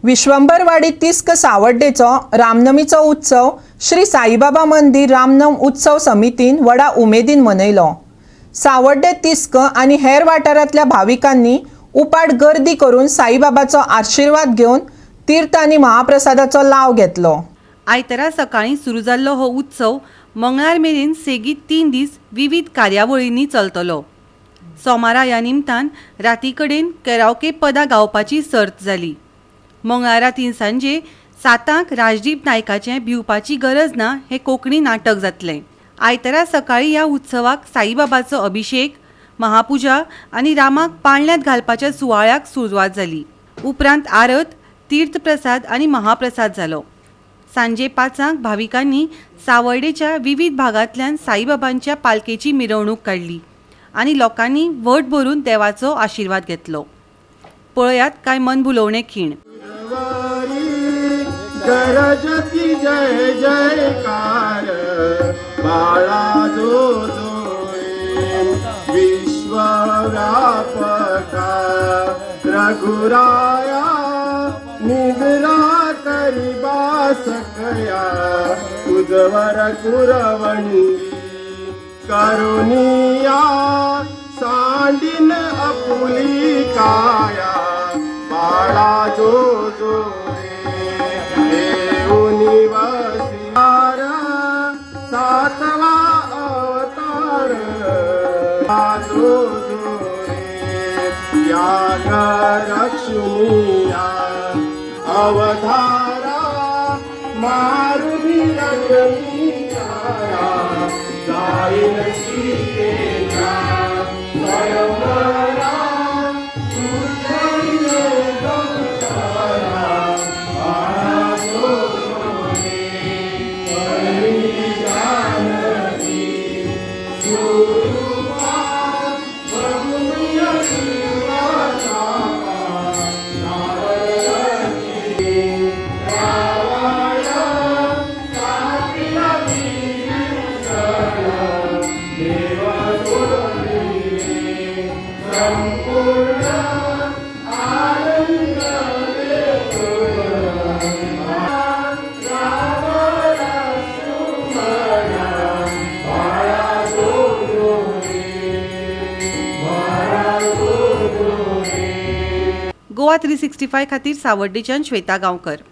विश्वंभरवाडी तिस्क सावड्डेचो रामनमीचो उत्सव श्री साईबाबा मंदिर रामनम उत्सव समितीन व्हडा उमेदीन मनयलो. सावड्डे तिस्क आनी हेर वाठारांतल्या भाविकांनी उपाट गर्दी करून साईबाबाचो आशिर्वाद घेवन तीर्थ आनी महाप्रसादाचो लाव घेतलो. आयतारा सकाळीं सुरू जाल्लो हो उत्सव मंगळार मेरेन सेगीत 3 दीस विविध कार्यावळींनी चलतलो. सोमारा ह्या निमतान राती कडेन कॅराओके पदां गावपाची सर्त जाली. मंगळारा तिनसांजे 7 राजदीप नायकाचें भिवपाची गरज ना हें कोंकणी नाटक जातलें. आयतारा सकाळीं ह्या उत्सवाक साईबाबाचो अभिशेक, महापुजा आनी रामाक पाळण्यांत घालपाच्या सुवाळ्याक सुरवात जाली. उपरांत आरत, तीर्थप्रसाद आनी महाप्रसाद जालो. सांजे 5 भाविकांनी सावर्डेच्या विविध भागांतल्यान साईबाबांच्या पालखेची मिरवणूक काडली आनी लोकांनी व्हड भरून देवाचो आशिर्वाद घेतलो. पळयात कांय मनभुलोवणे खीण. गरजती जय जयकार बाळा जो जोरे विश्वव्यापका रघुराया निद्रा करी बासकया तुझवर कुरवंडी करुनिया सांडिन अपुली काया बाळा जो जो देऊनी वसियार सातवा अवतार जो जो रे याग रक्षुनिया अवधारा मारुनी रजनी जाईल सीतेच्या स्वयंवरा सुतरिले संसारा बाळा जो रे परमी जानकी सुरूपा बघुनिया शिवाचा रावण सापिला देव सोडविले संपूर्ण आनंद राम लक्ष्मण बाळा जो रे बाळा जो रे. गोवा 365 खातीर सावर्डेच्यान श्वेता गांवकर.